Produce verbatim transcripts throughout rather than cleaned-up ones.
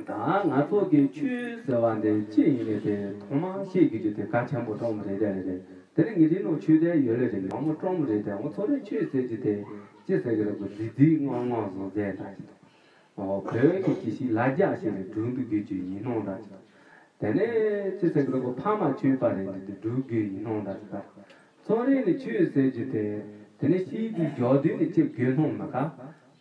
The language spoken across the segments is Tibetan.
ད་ང་ཚོ་གི་ཆོས་ཟེར་བ་འདི་ཅི་ཡིན་ནས་དེ་ཐོག་མར་ཤེས་དགོས་རྒྱུ་དེ་གལ་ཆེན་པོ་སྟོན་པ་རེད་དེ་རེད་དེ། དེ་ནི་ངེད་ཅག་ནང་ཆོས་དད་ཡོད་ལེ་རེད། ཡག་མོ་སྟོན་པ་རེད་དེ། འོ་ཚོ་རེ་ཆོས་ཟེར་རྒྱུ་དེ་ཅི་ཟེར་གི་རེད་གོ། རྫིག་རྫིག་ངང་ངང་བཟོ་མཛད་འདྲ་ཞིག་དང་། འོ་བོད་ཀྱི་ཅི་ཞིག་ལ་རྒྱ་ཞིག་ལ་སྒྲུང་འདུག་དགོས་རྒྱུ་ཡིན་ནོ་འདྲ་ཞིག་དང་། དེ་ནས་ཅི་ཟེར་གི་རེད་གོ། ཕ་མ་ཆོས་པ་རེད་འདི་དེ་སྒྲུབ་དགོས་ཡིན་ནོ་འདྲ་ཞིག་དང་། ཚོ་རེ་ནི་ཆོས་ཟེར་རྒྱུ་དེ། དེ་ནི་ཤིག་དེ་འཇོག་དུས་ནི་ཅི་དགོས་ནོ་མི་དགའ།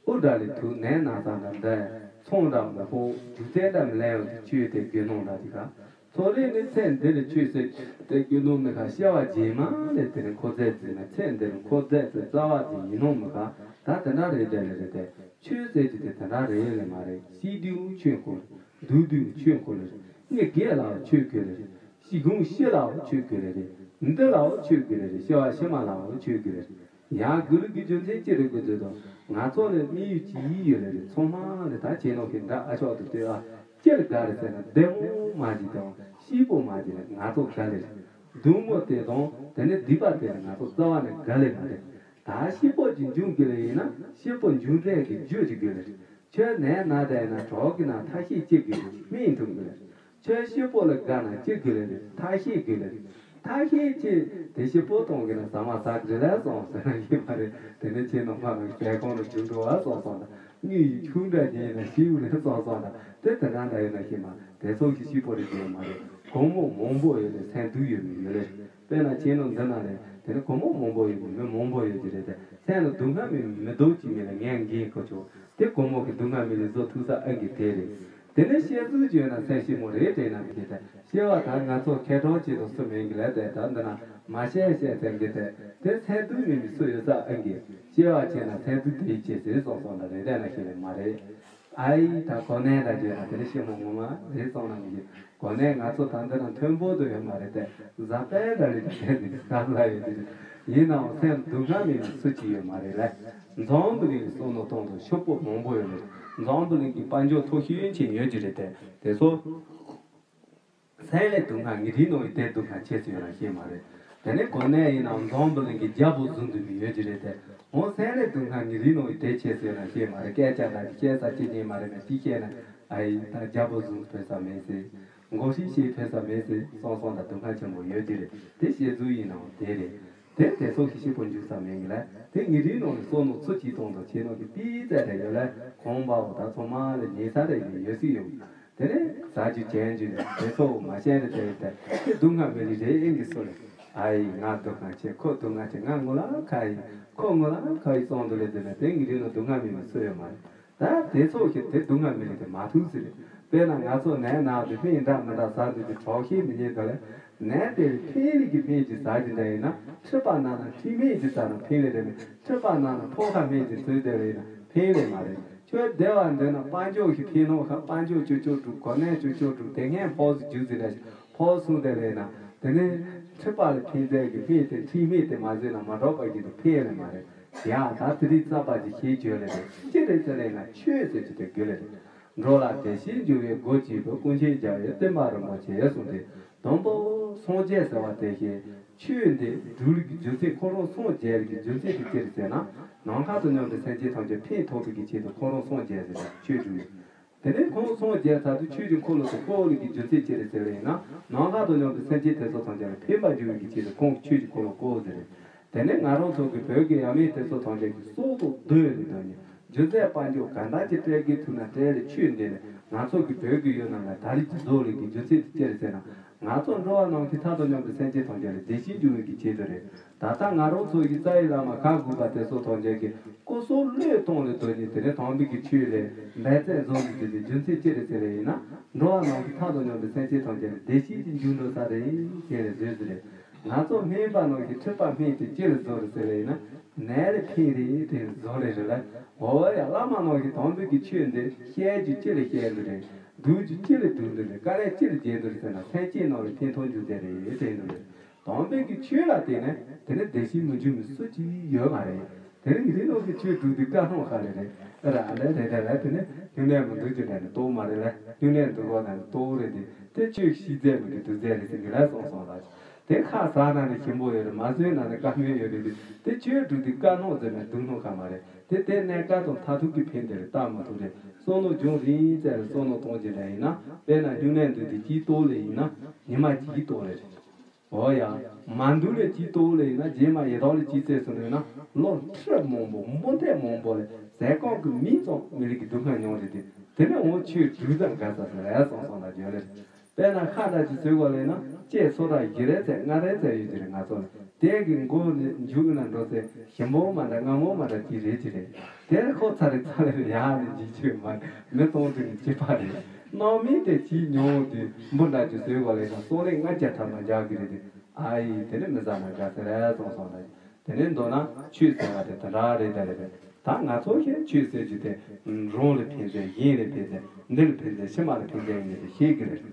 དབུ་འདྲ་ལས་ཐུག་ནས་ན་ཚ་འདྲ་འདི། ཚོང་འདྲ་མོ་ཕོ་རྒྱུ་ཚད་འདྲ་མི་ལས་ཡོང་དུས་ཆོས་དེ་དགོས་ནོ་འདྲ་དེ་ག། ཚོ་རེ་ནི་ཚེ་འདི་ལ་ཆོས་ཟེར་དེ་དགོས་ནོ་མི་དགའ། སྐྱེ་བ་རྗེས་མ་ལས་དེ་ནི་འཁོར་ཚད་ཟིན་ན་ཚེ་འདི་ལ་འཁོར་ཚད་ཚེ་རྩ་བ་ཅིག་ཡིན་ནོ་མི་དགའ། ད་དེ་འདྲ་རེད་དེ་ལེ་རེད་དེ། ཆོས་ཟེར་རྒྱུ་དེ་དེ་འདྲ་རེད་ལེ་མ་རེད། ཤི་དུས་ཆོས་འཁོར། འདུག་དུས་ཆོས་འཁོར་ལེ་རེད། མི་རྒས་ལའོ་ཆོས་དགོས་ལེ་རེད། ཤི་གུང་ཤི་ལའོ་ཆོས་དགོས་ལེ་རེད། འདི་ལའོ་ཆོས་དགོས་ལེ་རེད། ཤི་བ་ཤི་མ་ལའོ་ཆོས་དགོས་ལེ་རེད། ཡང་དགོས་ལུགས་ཀྱི་རྒྱུ་མཚན་ཅི་རེད་གོ་ཟེར་དུས། ང་ཚོ་ལ་དམིགས་ཡུལ་གཅིག་ཡོད་ལེ་རེད། ཚང་མ་ལ་ད་བྱས་ནོ་ཤིག་འདྲ་ཨ་ཆོག་ཏུ་ལྟོས་ཨ། ཅི་ལ་དགའ་རེད་ཟེར་ན་བདེ་མོ་མ་ཅིག་དང་སྐྱིད་པོ་མ་ཅིག་ལ་ང་ཚོ་དགའ་ལེ་རེད། སྡུག་མོ་དེ་དང་དེ་ནི་སྡིག་པ་དེ་ལ་ང་ཚོ་རྩ་བ་ནས་དགའ་ལེ་མ་རེད། ད་སྐྱིད་པོ་ཅིག་འབྱུང་དགོས་ལེ་ཡིན་ན་སྐྱིད་པོ་འབྱུང་ཚད་ཀྱི་རྒྱུ་ཅིག་དགོས་ལེ་རེད། ཁྱོད་ནད་ན་བསྡད་ན་གྲོགས་ཀྱི་ནང་ཐབས་ཤེས་ཅི་དགོས་རེད། སྨན་འཐུང་དགོས་རེད། ཁྱོད་སྐྱིད་པོ་ལ་དགའ་ན་ཅི་དགོས་རེད། ཐབས་ཤེས་དགོས་རེད། ཐབས་ཤེས་ཅི་དེ་སྐྱིད་པོ་གཏོང་གི་ན་ཟ་མ་ཟ་གི་རེད་ལ་སོང་ཟེར་ན་ཡིན་པ་རེད། དེ་ནས་ཁྱེད་ནང་མ་ནང་ཞལ་ཁོང་ལ་རྒྱུ་འགྲོ་བ་སོང་སོང་དང་། དངུལ་ཡི་ཆུང་འདྲ་ཉིད་ན་ཞིའུ་ལས་སོང་སོང་དང་། དེ་དེ་འདྲ་འདྲ་ཡོད་ན་ཤེས་མ་དེ་ཚོ་གི་སྐྱིད་པོ་རེད་ཀྱི་ཡོད་མ་རེད། སྒོར་མོ་མང་པོ་ཡོད་ནས་སེམས་སྡུག་ཡོད་མི་ཡོད་ལེ། དཔེར་ན་ཁྱེད་ནང་འདི་ན་ལས་དེ་ནས་སྒོར་མོ་མང་པོ་ཡོད་ཀྱི་མི་མང་པོ་ཡོད་ཀྱི་རེད་དེ། སེམས་ལ་སྡུག་བསྔལ་མི་མི་སྡུག་ཅིག་མི་ལ་ངན་འགན་གོ་ཆོག་དེ་སྒོར་མོ་གི་སྡུག་བསྔལ་མི་ལ་བཟོ་ཐུབ་ས་ཨ་གི་དེ་རེད། དེ་ནས་བཤད་ཚུལ་བརྗོད་ན་སེམས་ཤི་མོ་རེད་དྲན་ན་མི་ཤེས་ཏེ། སྐྱེ་བ་དང་ང་ཚོ་ཁེ་གྲོགས་ཅིག་དང་སུ་མིན་གི་ལས་དེ་ད་འདི་ན་མ་བཤད་བཤད་ཚན་གི་དེ་དེ་སེམས་སྡུག་མི་མི་སུ་ཡོད་ས་ཨ་གི། སྐྱེ་བ་ཆེ་ན་སེམས་སྡུག་དེའི་ཆེ་ཟེར་སོང་སོང་ད་རེད་དྲན་ན་ཤེས་ལེ་མ་རེད། ཨའི་ད་གོ་གནས་ད་བརྗོད་ན་དེ་ནི་ཤི་མོ་ངོ་མ་རེད་སོང་ན་མི་ཤེས། གོ་གནས་ང་ཚོ་ད་འདི་ན་མཐོན་པོ་དུ་ཡོད་མ་རེད་དེ། བཟའ་དཔལ་འདྲ་རེད་དེ་དེ་ག་ལ་ཡོད་དེ། ཡིན་ནའང་སེམས་སྡུག་བསྔལ་མེད་ནི་སུ་གཅིག་ཡོད་མ་རེད་ལ། འཛམ་བུ་གླིང་གི་བསམ་བློ་གཏོང་དུ་ཕྱུག་པོ་མང་པོ་ཡོད་རེད། འཛམ་བུ་གླིང་གི་དཔལ་འབྱོར་ཐོག་ཤེས་ཡོན་ཆེན་ཡོད་ཀྱི་རེད་དེ། དེ་ཚོ་སེམས་ལས་སྡུག་བསྔལ་ངེད་རིགས་ནང་གི་དེ་སྡུག་བསྔལ་ཆེ་ཚུལ་ཡོད་ན་ཤེས་མ་རེད། དེ་ནས་གོ་གནས་ཡིན་ནའང་འཛམ་བུ་གླིང་གི་རྒྱལ་པོ་བཟུང་དུ་མི་ཡོད་ཀྱི་རེད་དེ། འོ་སེམས་ལས་སྡུག་བསྔལ་ངེད་རིགས་ནང་གི་དེ་ཆེ་ཚུལ་ཡོད་ན་ཤེས་མ་རེད། སྐད་ཆ་ད་ཅི་བཤད་ས་ཅི་ཉན་མ་རེད་མེད་ཅི་བཤད་ན། ཨའི་ད་རྒྱལ་པོ་བཟུང་ཕེབས་ས་མེད་ཟེར། མགོ་ཧྲིལ་ཞིག་ཕེབས་ས་མེད་ཟེར་སོང་སོང་ད་སྡུག་བསྔལ་ཆེན་པོ་ཡོད་ཀྱི་རེད། དེ་བཤད་ཚུལ་ཡིན་ནའང་དེ་རེད། དེ་དེ་ཚོ་གི་སྐྱིད་པོ་འཇུག་ས་མེད་ངེས་ལ། དེ་ངེད་རིགས་ནང་གི་བསམ་བློ་ཚུལ་གཅིག་གཏོང་དང་བྱེད་ནང་གི་པི་ཙ་རེ་ཡོད་ལ་གོང་འབའ་བོ་ད་ཚང་མ་ལ་ཉེ་ས་རེ་ཡིན་ཡོད་སྲིད་ཡོད། དེ་ནས་ཟ་རྒྱུ་བྱེད་རྒྱུ་ནས་དེ་ཚོ་མ་ཤེས་རེ་དེ་ཡོད་དེ་དེ་སྡུག་བསྔལ་མེད་ལི་རེ་ཨིན་གི་སུ་རེད། ཨའི་ང་སྡུག་བསྔལ་ཆེ་ཁོ་སྡུག་བསྔལ་ཆེ་ང་ངུ་ལ་ཁ་ཡིན་ཁོ་ངུ་ལ་ཁ་ཡིན་སོང་དུ་ལེ་དེ་ནས་དེ་ངེད་རིགས་ནང་སྡུག་བསྔལ་མེད་མི་སུ་ཡོད་མ་རེད། ད་དེ་ཚོ་ཞིག་དེ་སྡུག་བསྔལ་མི་རིགས་དེ་མ་ཐུག་ཟེར་རེད། དཔེར་ན་ང་ཚོ་ནད་ན་དེ་སྨན་འདྲ་མི་འདྲ་ཟ་དུས་ཀྱི་གྲོགས་ཤེས་མི་རྙེད་དོ་ལེ། ནད་དེ་ཕན་ལི་གི་སྨན་གྱི་ཟ་གི་འདྲ་ཡིན་ན་མཁྲིས་པ་ན་ན་མཁྲིས་སྨན་གྱི་ཟ་ན་ཕན་ལི་རེད་མེད། མཁྲིས་པ་ན་ན་ཕོ་ཁ་སྨན་གྱི་ཟོས་དེ་ལ་ཡིན་ན་ཕན་ལི་མ་རེད། ཁྱོད་བདེ་བ་འདོད་ན་དཔལ་འབྱོར་ཞིག་ཕན་ནོ་ཁ་དཔལ་འབྱོར་ཅོ་ཅོ་དྲུག་གོ་གནས་ཅོ་ཅོ་དྲུག་དེ་སྔན་ཕོག་སུ་རྒྱུ་ཟེར་ར་ཞིག་ཕོག་སུ་དེ་ལ་ཡིན་ན་དེ་ནས་མཁྲིས་པ་ལ་ཕན་ཚད་ཀྱི་སྨན་དེ་མཁྲིས་སྨན་དེ་མ་ཟོས་ན་མ་གྲོགས་པ་ཞིག་ཏུ་ཕན་ལི་མ་རེད། ཡང་ད་དེ་རིང་རྩ་བ་ཅིག་ཞེས་བརྗོད་ལེ་རེད། ཅི་རེད་ཟེར་ལེ་ན་ཆོས་ཟེར་གྱི་དེ་དགོས་ལེ་རེད། འགྲོ་ལ་བདེ་སྐྱིད་འབྱུང་བའི་སྒོ་གཅིག་པུ་ཀུན་མཁྱེན་རྒྱལ་བའི་བསྟན་པ་རིན་པོ་ཆེ་གསུངས་ཏེ། དང་པོ་སངས་རྒྱས་ཟེར་བ་དེ་བཞིན་ཆོས་འདི་སྒྲུབ་ལུགས་ཀྱི་རྒྱུ་མཚན་ཁོ་རང་སངས་རྒྱས་ལུགས་ཀྱི་རྒྱུ་མཚན་དེ་ཅི་རེད་ཟེར་ན། ནམ་མཁའ་དང་མཉམ་པའི་སེམས་ཅན་ཐམས་ཅད་ཕན་ཐོགས་པའི་གི་ཆེད་དུ་ཁོ་རང་སངས་རྒྱས་ཟེར་ནས་ཆོས་སྒྲུབ་ཡོད། དེ་ནས་ཁོང་སངས་རྒྱས་ཚར་དུས་ཆོས་ཀྱི་འཁོར་ལོ་དུ་བསྐོར་ལུགས་ཀྱི་རྒྱུ་མཚན་ཅི་རེད་ཟེར་བ་ཡིན་ན། ནམ་མཁའ་དང་མཉམ་པའི་སེམས་ཅན་དེ་ཚོ་ཐམས་ཅད་ལ་ཕན་པ་འབྱུང་བའི་གི་ཆེད་དུ་ཁོང་གིས་ཆོས་ཀྱི་འཁོར་ལོ་བསྐོར་ཟེར་རེད། དེ་ནས་ང་རང་ཚོ་གི་བོད་ཀྱི་ཡབ་མེས་དེ་ཚོ་ཐམས་ཅད་ཀྱིས་སྲོག་ཐོག་བསྡོས་ནས་སྡོད་ནས་རྒྱུ་རྫས་དཔལ་འབྱོར་གང་འདྲ་ཅིག་སྤྲད་དགོས་ཐུབ་ན་སྤྲད་ལས་ཆོས་འདི་ནས་ང་ཚོ་གི་བོད་ཀྱི་ཡུལ་རྣམས་ལ་ད་རེས་ཀྱི་བཟོ་ལས་ཀྱི་རྒྱུ་མཚན་དེ་ཅི་རེད་ཟེར་ན། ང་ཚོ་འགྲོ་བ་རྣམས་ཀྱི་མཐའ་དང་མཉམ་པའི་སེམས་ཅན་ཐམས་ཅད་ལ་བདེ་སྐྱིད་འབྱུང་བའི་གི་ཆེད་དུ་རེད། ད་ལྟ་ང་རང་ཚོ་ཡི་རྩ་བའི་བླ་མ་ག་དགོས་པ་དེ་ཚོ་ཐམས་ཅད་ཀྱིས་སྐུ་སྲོག་བློས་གཏོང་ལས་དོན་ནི་དེ་ནས་དམ་པའི་གི་ཆོས་ལས་འབད་རྩལ་བཟོ་མི་དེ་དེ་རྒྱུ་མཚན་ཅི་རེད་ཟེར་བ་ཡིན་ན། འགྲོ་བ་རྣམས་ཀྱི་མཐའ་དང་མཉམ་པའི་སེམས་ཅན་ཐམས་ཅད་ལ་བདེ་སྐྱིད་ཀྱི་འབྱུང་འགྲོ་ས་རེད་ཟེར་ནས་བཟོས་ཟེར་རེད། ང་ཚོ་སྨན་པ་རྣམས་ཀྱི་མཁྲིས་པ་སྨན་དེ་ཅི་ལ་བཟོ་རེད་ཟེར་བ་ཡིན་ན། ནད་ལ་ཕན་རེད་དེ་བཟོ་རེད་རེད་ལ། འོ་ཡ་བླ་མ་རྣམས་ཀྱི་དམ་པའི་གི་ཆོས་འདི་བཤད་རྒྱུ་ཅི་ལ་བཤད་འདུག་རེད། སྒྲུབ་རྒྱུ་ཅི་ལ་སྒྲུབ་འདུག་རེད། དཀའ་ལས་ཅི་ལ་བརྒྱབ་འདུག་རེད་ཟེར་ན་སེམས་ཅན་རྣམས་ལ་ཕན་ཐོགས་འཇུག་རྒྱུ་རེད་དྲན་འདུག་རེད། དམ་པའི་གི་ཆོས་ལ་བརྟེན་ནས་དེ་ནི་བདེ་སྐྱིད་མི་འབྱུང་བའི་སུ་གཅིག་ཡོད་མ་རེད། དེ་ནི་ངེད་ནོ་གི་ཆོས་སྒྲུབ་དུས་དཀའ་སྣང་ཁ་ལས་རེད། ཨ་ར་ཨ་ལས་རེད་རེད་ལ། དེ་ནི་སྨྱུང་གནས་མི་འདུག་རྒྱུ་འདྲ་ནི་རྟོགས་མ་རེད་ལ། སྨྱུང་གནས་འདུག་གོ་ན་ནི་རྟོགས་རེད་དེ། དེ་ཆོས་ཤིག་རྫས་མི་འདུག་རྫས་རེད་ཟེར་གི་ལ་སོང་སོང་ལ། དེ་ཁ་ཟ་ན་ནི་ཞིམ་པོ་ཡོད་རེད། མ་ཟོས་ན་ནི་དཀའ་མོ་ཡོད་རེད། དེ་ཆོས་སྒྲུབ་དུས་དཀའ་སྣང་ཟེར་ན་སྡུག་སྣང་གང་མ་རེད། དེ་དེ་གནས་སྐབས་དང་མཐར་ཐུག་གི་ཕན་བདེ་རེད། བལྟ་མི་ཐུབ་རེད། བསམ་བློ་འབྱུང་རིང་ཙམ་རེད། བསམ་བློ་གཏོང་རྒྱུ་འདྲ་ཡིན་ན། དཔེར་ན་སྨྱུང་གནས་འདུག་དུས་གཅིག་གཏོང་ལེ་ཡིན་ན་ཉི་མ་གཅིག་གཏོང་ལེ་རེད། འོ་ཡ། མ་འདུག་ལེ་གཅིག་གཏོང་ལེ་ཡིན་ན། རྗེས་མ་ཡི་དྭགས་ལེ་གཅིག་བཙལ་སོང་ལེ་ཡིན་ན། ལོ་ཁྲི་མང་པོ་འབུམ་ཐེར་མང་པོ་ལེ་ཟས་སྐོམ་གྱི་མིང་ཙམ་མི་རིགས་ཀྱི་སྡུག་བསྔལ་མྱོང་རེད་དེ། དེ་ནས་འོ་ཆོས་སྒྲུབ་ཙམ་དགའ་ས་ཟེར་ལེ་སོང་སོང་ལ་བརྗོད་ལེ། དཔེར་ན་ཁ་བརྡ་ཅིག་བཟོས་གོ་ལེ་ན། ལྕེ་སོ་ཏ་བཞི་རེ་ཙམ་ལྔ་རེ་ཙམ་ཡོད་ཀྱི་རེད། ང་ཚོ་ལ་དེ་གི་མགོ་ནས་མཇུག་ན་འགྲོ་ཚེ་ཞིམ་པོ་མ་འདྲ་མངར་མོ་མ་འདྲ་ཅིག་རེད་ཀྱི་རེད། དེར་ཁོ་ཚ་རེ་ཚ་རེ་ཡག་ནས་འཇིགས་ཆོས་མ་མི་གཏོང་དུས་ནས་སྐྱིད་པ་རེད། སྣང་མེད་དེ་ཅིག་མྱོང་དུས་འབུ་འདྲ་ཅིག་བཟོས་གོ་ལེ་ན། སོང་ལེ་ལྔ་བརྒྱ་ཐམ་པ་འཇག་གི་རེད་དེ། ཨ་ཡི་དེ་ནས་མི་ཟ་ན་དགའ་ས་རེད་སོང་སོང་ལ། དེ་ནས་མདོར་ན་ཆོས་ཟེར་བ་དེ་དེ་འདྲ་རེད། ད་རེད་དེ། ད་ང་ཚོ་ཞིག་ཆོས་ཟེར་རྒྱུ་དེ་རང་ལ་ཕན་ཚུན། གཞན་ལ་ཕན་ཚུན། འདི་ལ་ཕན་ཚུན། ཕྱི་མ་ལ་ཕན་ཚུན་ཡིན་ནི་དེ་ཤེས་ཀྱི་རེད།